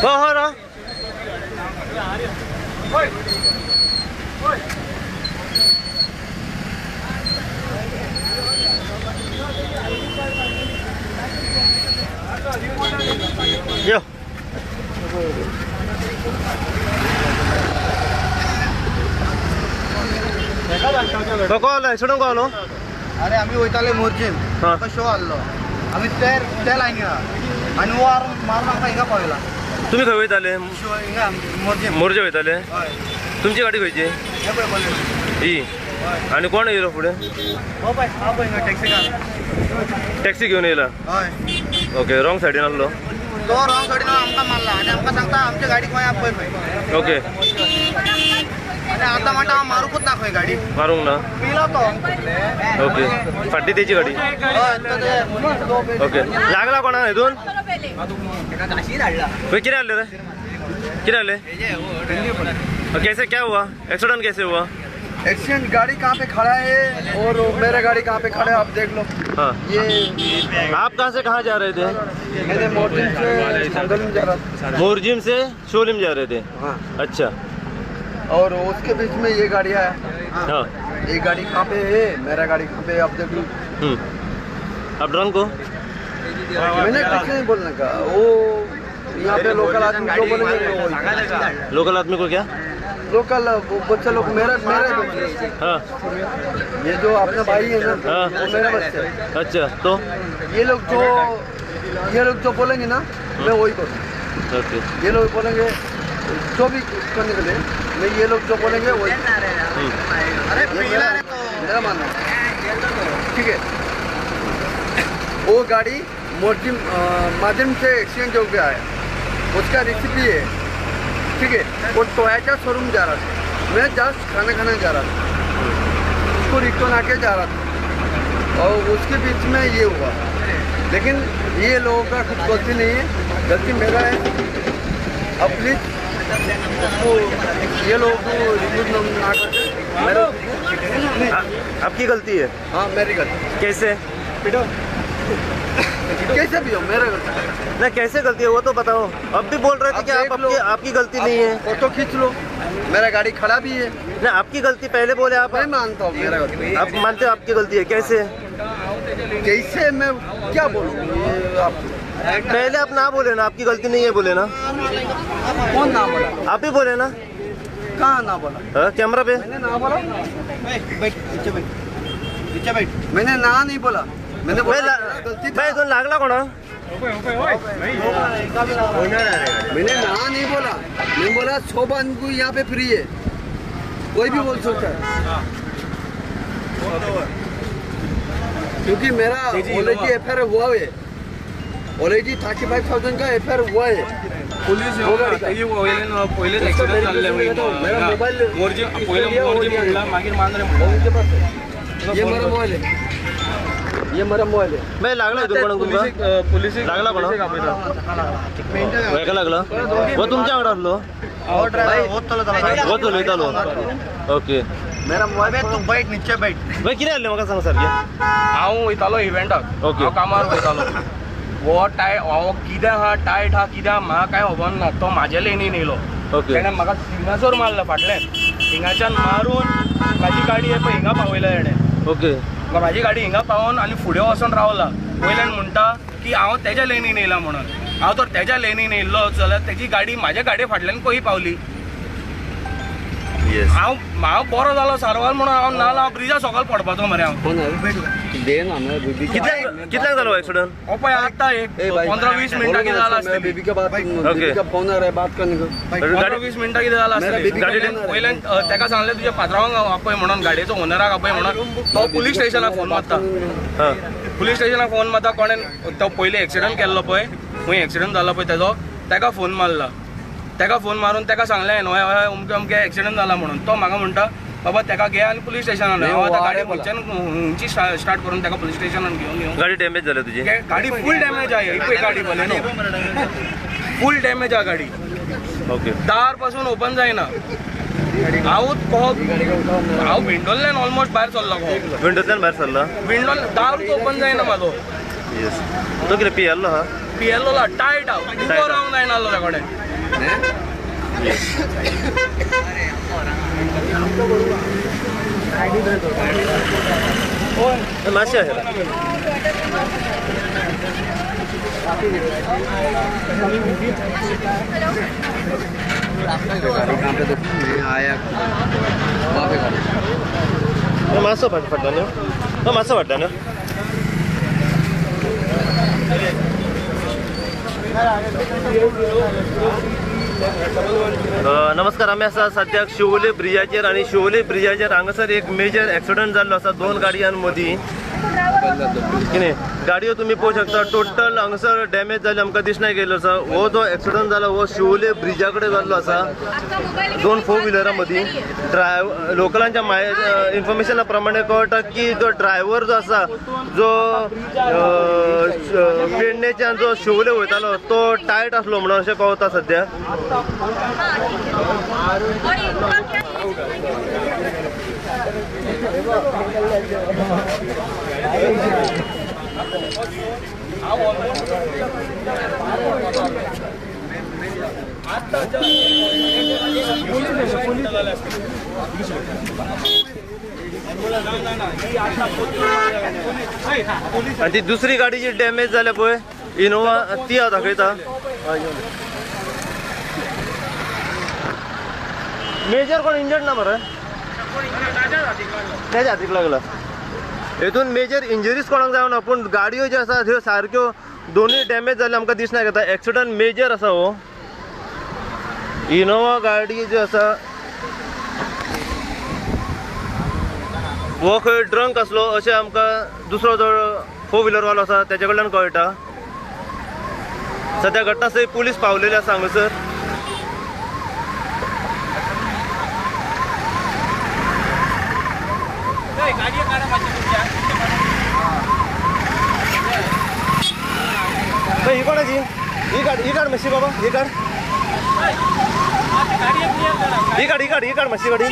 हो हो रा यो कोण एक्सिडंट कोण? अरे आमी वयताले मोरजीम, शो आहलो आमी ते लायनी आनी वार मारून आमकां हिंगा पावयला. तुमी खंय वयताले? हिंगा मोरजीम. मोरजे वयताले? हय. तुमची गाडी खंयची? हे पळय बोलेरो ही. आनी कोण येयलो फुडें? हो पळय, हा पळय हिंगा टॅक्सीकार. टॅक्सी घेवन येयला? हय. ओके, रॉंग सायडीन आहलो तो. रॉंग सायडीन आमकां मारला आनी आमकां सांगता आमच्या गाडी खंय पळय पळय. ओके. आनी आतां म्हणटा हांव मारूंकूच ना खंय गाडी. मारूंक ना? पिलो तो. ओके, फाटी तेची गाडी. ओके, लागला कोणा हितून? कितें जालें रे? कितें जालें? कैसे क्या हुआ एक्सीडेंट? कैसे हुआ एक्सीडेंट? गाड़ी कहाँ पे खड़ा है और मेरा गाड़ी कहाँ पे खड़ा है आप देख लो. हाँ, ये आप कहाँ से कहाँ जा रहे थे? मैंने मोरजिम से शोलिम जा रहा था. मोरजिम से शोलिम जा रहे थे? हाँ. अच्छा, और उसके बीच में ये गाड़ी है. हाँ, ये गाड़ी कहाँ पे है, मेरा गाड़ी कहाँ पे है आप देख लो. आप ड्रंक हो? मैंने कुछ नहीं बोलने का. वो यहाँ पे लोकल आदमी को बोलेंगे. लोकल आदमी को क्या? लोकल बच्चा लोग, मेरा मेरे बच्चे. हाँ, ये जो अपना भाई है ना, हाँ, वो मेरा बच्चा है. अच्छा, तो ये लोग जो बोलेंगे ना मैं वही करूँ. ओके, ये लोग बोलेंगे जो भी करने के लिए, मैं ये लोग जो बोलेंगे वही. अरे मेरा मानना ठीक है. वो गाड़ी मोरजिम माध्यम से एक्सीडेंट हो गया है, उसका रेसिपी है ठीक है. वो टोयोटा शोरूम जा रहा था, मैं जस्ट खाना खाने जा रहा था, उसको रिटर्न आके जा रहा था और उसके बीच में ये हुआ. लेकिन ये लोगों का कुछ गलती नहीं है, गलती मेरा है. अब प्लीज़ उसको ये लोगों को रिव्यू ना करके. मेरा आपकी गलती है? हाँ, मेरी गलती. कैसे? कैसे भी हो मेरा गलती ना. कैसे गलती है वो तो बताओ. अब भी बोल रहे थे कि आपकी गलती नहीं है. फोटो खींच लो, मेरा गाड़ी खड़ा भी है ना. आपकी गलती पहले बोले आप. मैं मानता हूँ मेरा गलती. आप मानते हो आपकी गलती है? कैसे? कैसे मैं क्या बोलूँ आपको? पहले आप ना बोले ना, आपकी गलती नहीं है बोले ना. कौन ना बोला? आप ही बोले ना. कहाँ ना बोला? कैमरा पे मैंने ना बोला. मैंने ना नहीं बोला. मैंने बोला गलती. भाई लागला कोणा? मैंने ना नहीं बोला. मैं बोला 100 आदमी यहाँ पे फ्री है, कोई भी बोल सकता है. क्योंकि मेरा ऑलरेडी एफ I R हुआ है, ऑलरेडी 35,000 का एफ I R हुआ है. पुलीस मेरा मोबाइल ये मेरा मोबाइल है, ये मेरा मोबाईल आहे. मैं लागला इथून कोण? पोलीस लागला कोण? हेका लागला? हो तुमच्या वांगडा आसलो? हो चलयतालो. ओके, मेरा मोबाईल. तू बैठ नीचे बैठ. भाई कितें जालें म्हाका सांग सारकें. हांव वयतालो इव्हेंटाक. ओके, हांव कामार वयतालो. हो टायट हांव कितें आहा टायट आहा कितें आहा म्हाका कांय खबर ना. तो म्हाजे लेनीन येयलो. ओके, तेणें म्हाका हिंगासर मारला फाटल्यान. हिंगाच्यान मारून म्हाजी गाडी पळय हिंगा पावयल्या तेणें. ओके, म्हाजी गाडी हिंगा पावोन आनी फुडें वचोन रावला. वयल्यान म्हणटा की हांव तेज्या लेनीन येयला म्हणून. हांव तर तेज्या लेनीन येयल्लो जाल्यार तेजी गाडी म्हाज्या गाडये फाटल्यान खंय पावली? हांव हांव बरो जालो सारवार म्हणून हांव ना हांव ब्रिजा सकयल पडपाचो मरे हांव. कितल्यांक जालो एक्सिडंट? हो पळय आतां एक 15-20 मिनटां कितें जालां आसतलें. 15-20 मिनटां कितें जालां आसतलें. वयल्यान तेका सांगलें तुज्या पात्रांवांक आपय म्हणून, गाडयेचो ओनराक आपय म्हणून. तो पुलीस स्टेशनाक फोन मारता. पुलीस स्टेशनाक फोन मारता. कोणें तो पयलीं एक्सिडंट केल्लो पळय, खंय एक्सिडंट जालो पळय तेजो, तेका फोन मारला. तेका फोन मारून तेका सांगलें हय हय अमके अमके एक्सिडंट जाला म्हणून. तो म्हाका म्हणटा बाबा तेका घे आनी पुलीस स्टेशनान. हांव आतां गाडी खंयच्यान खंयची स्टार्ट करून तेका पुलीस स्टेशनान घेवन येवं. गाडी डॅमेज जाल्या तुजी? गाडी फूल डॅमेज आहा. ही पळय गाडी भले न्हू फूल डॅमेज आहा गाडी. ओके, दार पासून ओपन जायना. हांव हांव विंडोंतल्यान ऑलमोस्ट भायर सरलो. विंडोंतल्यान भायर सरला? विंडो दारूच ओपन जायना म्हाजो. येस, तो कितें पियेल्लो आहा? पियेल्लो टायट आहा, उबो रावंक जायना आसलो तेका कडेन. मातशें मातसो फाटल्यान यो, मातसो फाटल्यान यो. नमस्कार, आमी आसा सद्याक शिवोले ब्रिजाचेर आनी शिवोले ब्रिजाचेर हांगासर एक मेजर एक्सिडंट जाल्लो आसा दोन गाडयां मदीं. कितें गाडयो तुमी पळोवंक शकता टोटल हांगासर डॅमेज जाल्ले आमकां दिसना गेल्लो आसा. हो जो एक्सिडंट जाला हो शिवोले ब्रिजा कडेन जाल्लो आसा दोन फोर व्हिलरां मदीं. लोकलांच्या इन्फॉर्मेशना प्रमाणे कळटा की जो ड्रायव्हर जो आसा जो पेडणेच्यान जो शिवोले वयतालो तो टायट आसलो म्हणून अशें कळटा सद्या. आनी ती दुसरी गाडी जी डॅमेज जाल्या पळय इनोवा ती हांव दाखयता. मेजर कोण इंजर्ड ना मरे? तेज्या हातीक लागला. हेतून मेजर इंजरीज कोणाक जावना पूण गाडयो ज्यो आसा त्यो सारक्यो दोनूय डॅमेज जाल्यो आमकां दिसना येता. एक्सिडंट मेजर आसा हो. इनोवा गाडी जी आसा हो खंय ड्रंक आसलो अशें आमकां दुसरो जो फोर व्हिलरवालो आसा तेजे कडल्यान कळटा. सद्या घटनास्थळी पुलीस पावलेले आसा हांगासर. ही कोणाची? ही काड, ही काड मातशी बाबा, ही काड, ही काड, ही काड, ही काड मातशी गाडी.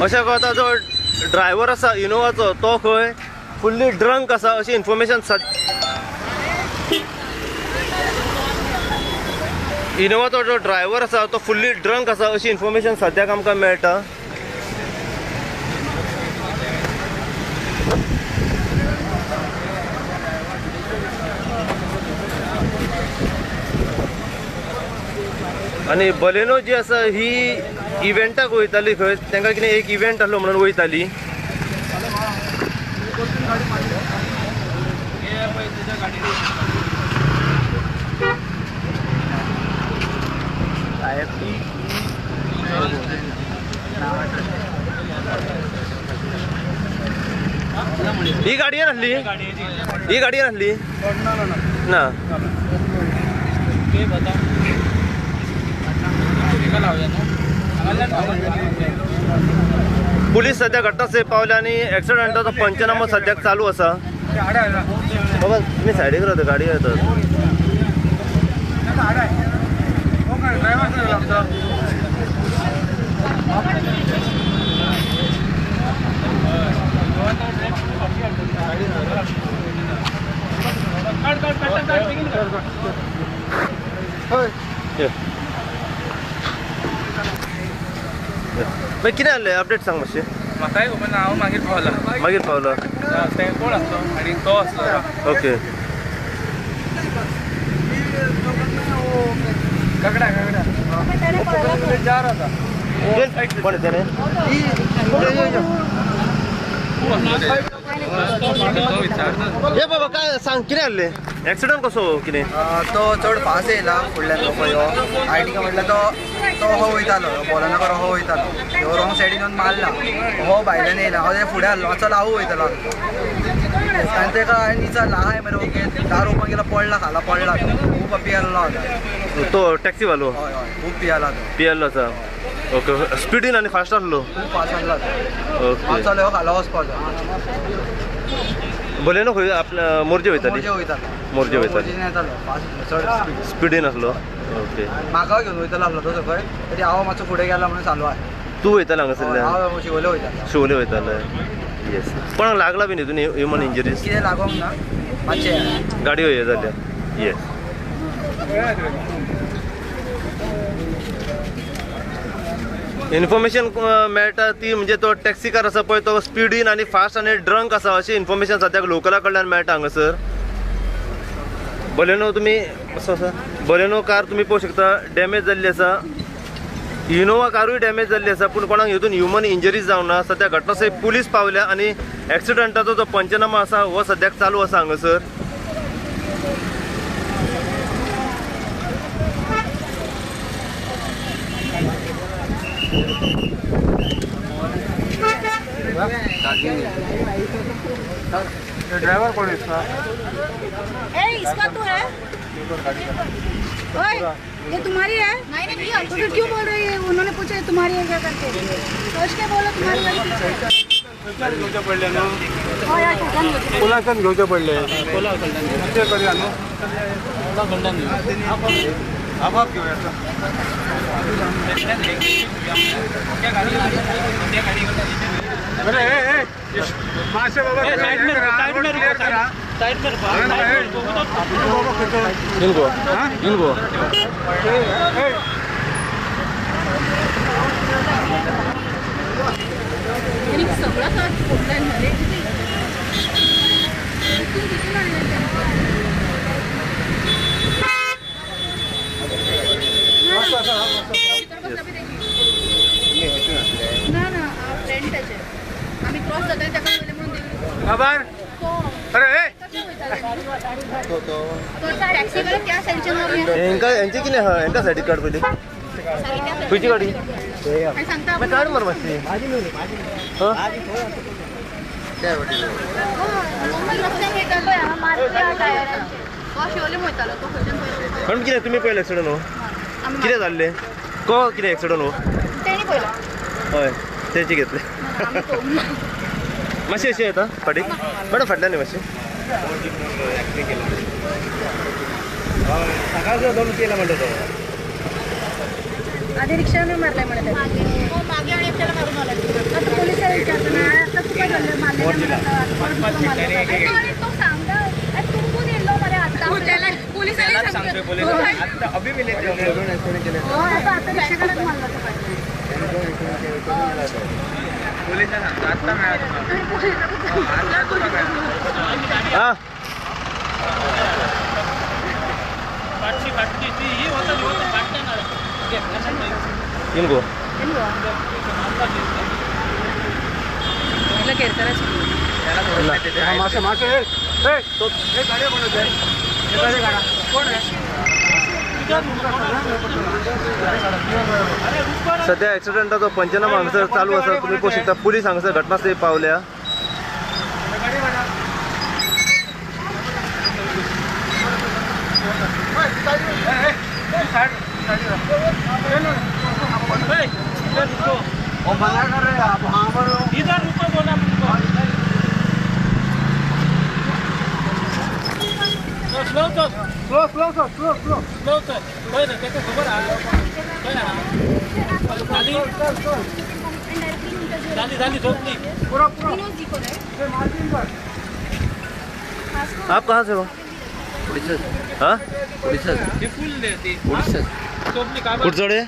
अशें कळटा जो ड्रायव्हर आसा इनोवाचो तो खंय फुल्ली ड्रंक आसा अशी इन्फॉर्मेशन इनोवाचो जो ड्रायव्हर आसा तो फुल्ली ड्रंक आसा अशी इन्फॉर्मेशन सद्याक आमकां मेळटा. आनी बलेनो जी आसा ही इव्हेंटाक वयताली खंय, तांकां कितें एक इव्हेंट आसलो म्हणून वयताली. ही गाडी नासली, ही गाडी नासली ना. पुलीस सद्या घटनास्थळी पावले आनी एक्सिडंटाचो पंचनामो सद्याक चालू आसा. बाबा तुमी सायडीक रावता, गाडी येतात. मागीर कितें जालें अपडेट सांग मातशें. म्हाकाय खबर ना, हांव मागीर पावला. मागीर पावला तें कोण आसलो आनी तो आसलो. ओके. काकडा काकडा जा रहा था. कोण तेणे? हे बाबा काय सांग कितें जालें एक्सिडंट कसो कितें? तो चड फास्ट येयला फुडल्यान पळय आयटी का म्हटल्यार तो तो हो वयतालो बोलना हो वयतालो ह्यो रॉंग सायडीन येवन मारला. हो भायल्यान येयला, हांव तें फुडें आहलो चल हांव वयतालो आनी तेका हांवें विचारला हाय मरे ओके दार ओपन केला पडला खाला पडला तो खूब पियेल्लो आसा तो टॅक्सीवालो. हय हय खूब पियेला तो. पियेल्लो आसा. ओके, स्पिडीन आनी फास्ट आसलो. खूब फास्ट आसलो. ओके, चालू खाला वचपाचो. बलेनो खंय आपल्या मोरजे वयताली? मोरजे वयताली. चड स्पिडीन आसलो. ओके, म्हाका घेवन वयतलो आसलो तो सकयल, तरी हांव मातसो फुडें गेला म्हणून चालू आहा. तूं वयतालो हांगासरल्यान? हांव शिवोले वयतालो. शिवोले वयताले. येस. कोणाक लागला बीन हितून ह्युमन इंजरीज? कितें लागोंक ना, मातशें गाडयो हे जाल्या. येस. इन्फॉर्मेशन मेळटा ती म्हणजे तो टॅक्सीकार आसा पळय तो स्पिडीन आनी फास्ट आनी ड्रंक आसा अशी इन्फॉर्मेशन सद्याक लोकला कडल्यान मेळटा हांगासर. बलेनो तुमी असो आसा, बलेनो कार तुमी पळोवंक शकता डॅमेज जाल्ली आसा. इनोवा कारूय डॅमेज जाल्ली आसा, पूण कोणाक हितून ह्युमन इंजरीज जावंक ना. सद्या घटनास्थळी पुलीस पावल्या आनी एक्सिडंटाचो जो पंचनामा आसा हो सद्याक चालू आसा हांगासर. ड्राइवर कौन है इसका? ए, इसका तो है। ओए, ये तुम्हारी है? नहीं नहीं, तो फिर क्यों बोल रही है? उन्होंने पूछा ये तुम्हारी है क्या करके, सोच के बोलो तुम्हारी गाड़ी। कोलाकन घेवचे पडले. इनको इनको ना ना फ्रेंड त्याचे आम्ही क्रॉस जाताले ताका पयलें म्हणून खबर. अरे हेंचे कितें आहा? हेंका सायडीक काड पयलीं. खंयची गाडी? काड मरे मातशी. मॅडम कितें तुमी पयलो एक्सिडंट हो? कितें जाल्लें? को कितें एक्सिडंट हो? हय, तेचे घेतले. मातशें अशें येता फाटीं मॅडम, फाटल्यान मातशें. आधी रिक्षाने मारलाय म्हणे मागे आणि एकट्याला मारून आला. आता पोलिसांना विचारतो ना, आता तुका झालं मारलं तो सांगता तुमकून येयल्लो मरे. आता पोलिसांनी सांगतो आता आता रिक्षाकडेच मारला. हा इनको सध्या एक्सिडंटाचो पंचनामा हांगासर चालू आसा. तुमी पळोवंक शकता पुलीस हांगासर घटनास्थळी पावल्या. आप कहाँ से हो? हाँ, उड़ीसा। उड़ीसा। कुठचोड़े?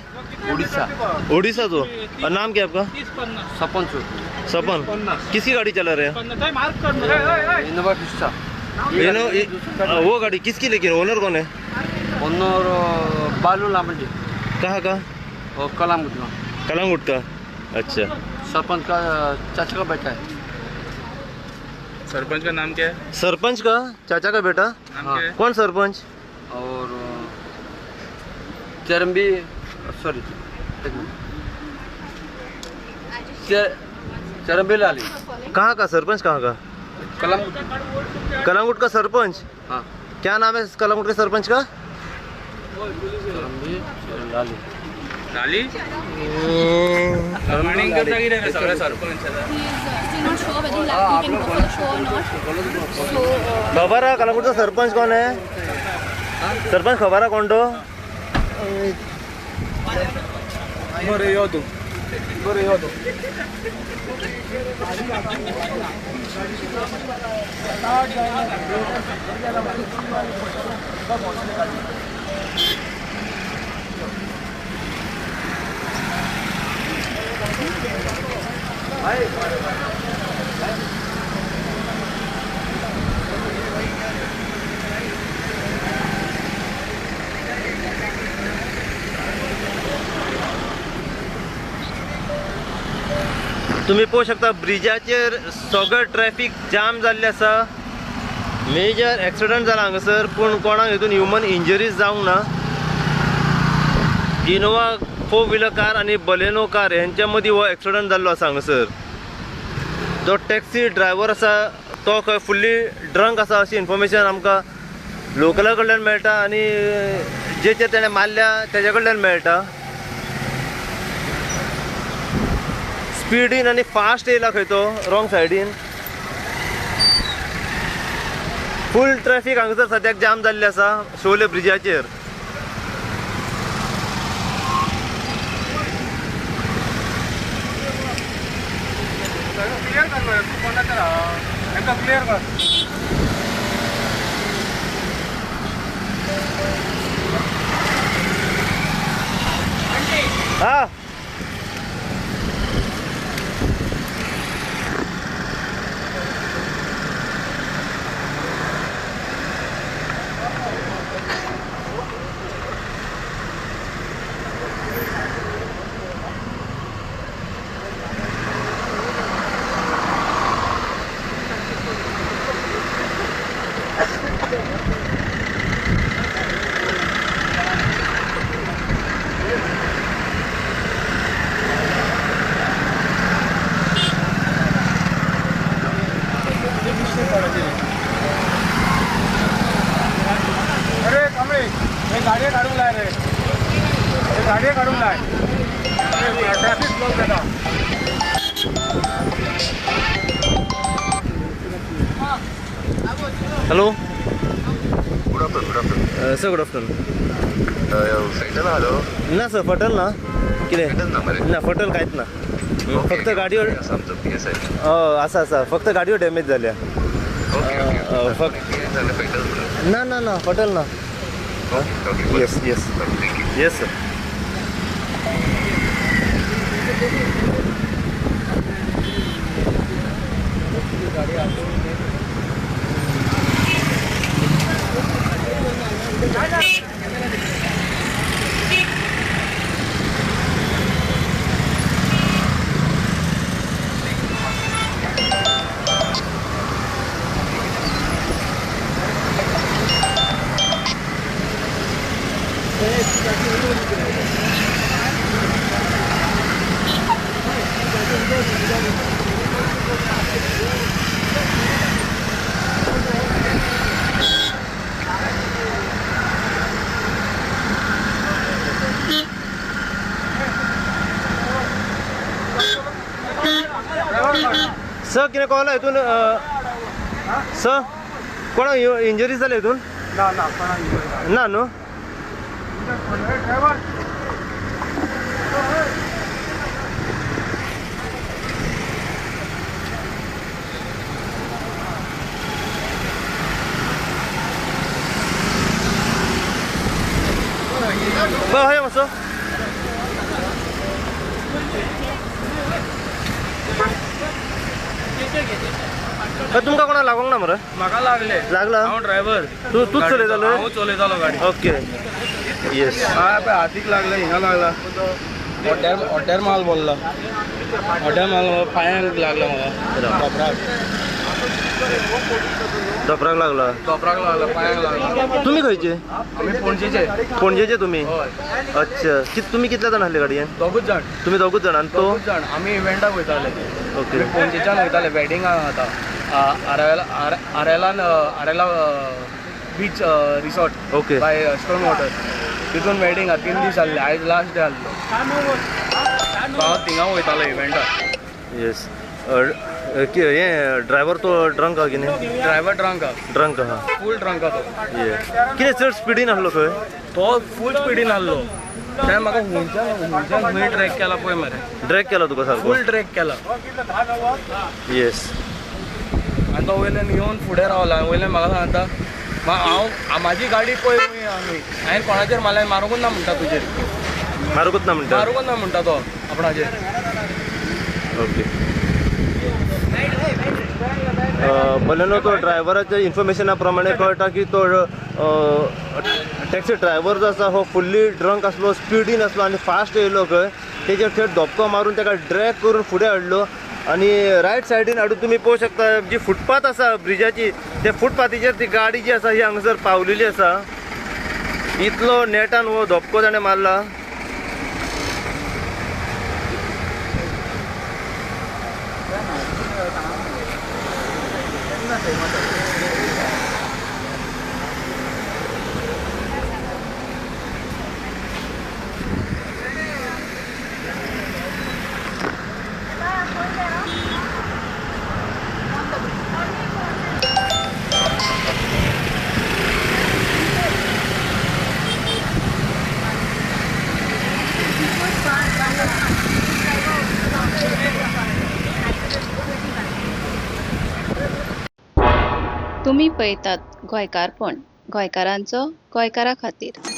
उड़ीसा। उड़ीसा। तो और नाम क्या आपका? सपन। सपन। किसकी गाड़ी चला रहे हैं? Innova Crysta. वो गाड़ी किसकी, लेकिन ओनर कौन है? ओनर बालू लामंडी। कहाँ का? कलांगुट का। कलांगुट का, अच्छा। सरपंच का चाचा का बेटा है। सरपंच का नाम क्या है? सरपंच का चाचा का बेटा? नाम क्या है? कौन सरपंच? और चरम्बी, सॉरी चरम्बी लाली। कहाँ का सरपंच? कहाँ का? कलांगुट। कलांगुट का सरपंच? हाँ। क्या नाम है कलांगुट के सरपंच का? चरम्बी लाली। झाली करता कितें सगळे सरपंच. खबर आहा कलंगूटचो सरपंच कोण आहे? सरपंच खबर आहा कोण तो? बरें यो तूं, बरें यो तूं. तुम्ही पळोवंक शकता ब्रिजाचेर सगळें ट्रॅफिक जाम जाल्लें आसा. मेजर एक्सिडंट जाला हांगासर, पूण कोणाक हितून ह्युमन इंजरीज जावंक ना. इनोवा 4 व्हिलर कार आनी बलेनो कार हेंच्या मदीं हो एक्सिडंट जाल्लो आसा हांगासर. जो टॅक्सी ड्रायव्हर आसा तो खंय फुल्ली ड्रंक आसा अशी इन्फॉर्मेशन आमकां लोकला कडल्यान मेळटा आनी जेचेर तेणें मारल्या तेज्या कडल्यान मेळटा. स्पिडीन आनी फास्ट येयला खंय तो रॉंग सायडीन. फूल ट्रॅफिक हांगासर सद्याक जाम जाल्ली आसा शिवोले ब्रिजाचेर. क्लियर कर तूं कोणा तर तांकां क्लियर कर. हा गाडये काढून लाय रे, गाडये काढून लाय, ट्रॅफिक ब्लॉक जाता. Hello, good afternoon. Good afternoon sir. Good afternoon. Fatal आलो ना सर? फटल ना कितें ना मरे? ना फटल कांयच ना, फक्त गाडयो आमचो पी एस I आसा आसा, फक्त गाडयो डॅमेज जाल्या. फक्त ना ना ना फटल ना. Okay, yes yes thank you. Yes sir. Sir कितें कळ्ळा हितून? सर कोणाक इंजरी जाल्या हितून? ना ना कोणाक ना न्हू. ड्रायव्हर हय मातसो. तुमकां कोणाक लागोंक ना मरे? म्हाका लागले. लागला? हांव ड्रायव्हर. तूं तूंच चलयतालो? हांव चलयतालो गाडी. ओके येस. हय पळय हातीक लागले, हिंगा लागला, हड्ड्यार हड्ड्यार माल बोल्ला, हड्ड्यार माल पांयांक लागला म्हाका, धोपराक. धोपराक लागला? धोपराक लागला, पांयांक लागला. तुमी खंयचे? आमी पणजेचे. पणजेचे तुमी? हय. अच्छा, तुमी कितले जाण आसले गाडयेन? दोगूच जाण. तुमी दोगूच जाण? आनी तो? दोगूच जाण. आमी इव्हेंटाक वयताले. ओके. पणजेच्यान वयताले वेडिंगाक आतां आरेलान, Arela beach resort. Okay. By stone water, तितून वेडिंग 3 दीस जाल्ले, आयज लास्ट डे आसलो. हांव थिंगा वयतालो इव्हेंटाक. येस. हें ड्रायव्हर तो ड्रंक आहा कितें? ड्रायव्हर ड्रंक आहा. ड्रंक आहा. फूल ड्रंक आहा तो. ये कितें चड स्पिडीन आसलो खंय? तो फूल स्पिडीन आहलो. तेणें म्हाका हुंयच्यान हुंयच्यान खंय ट्रॅक केला पळय मरे. ड्रॅग केला तुका सारको? फूल ट्रॅक केला. येस. आनी तो वयल्यान येवन फुडें रावला आनी वयल्यान म्हाका सांगता, हांव म्हाजी गाडी पळय खंय आहा. हांवें कोणाचेर मारल्या? मारूंकूच ना म्हणटा तुजेर. मारूंकूच ना म्हणटा? मारूंकूच ना म्हणटा तो आपणाचेर. ओके. भलेनो तो ड्रायव्हराच्या इन्फॉर्मेशना प्रमाणे कळटा की तो टॅक्सी ड्रायव्हर जो आसा हो फुल्ली ड्रंक आसलो, स्पिडीन आसलो आनी फास्ट येयलो खंय. तेजेर थेट धपको मारून ताका ड्रॅग करून फुडें हाडलो आनी रायट सायडीन हाडून तुमी पळोवंक शकता जी फुटपाथ आसा ब्रिजाची, त्या फुटपाथीचेर ती गाडी जी आसा ही हांगासर पावलेली आसा. इतलो नेटान हो धपको ताणें मारला. तुमी पळयतात गोंयकारपण, गोंयकारांचो गोंयकारा खातीर.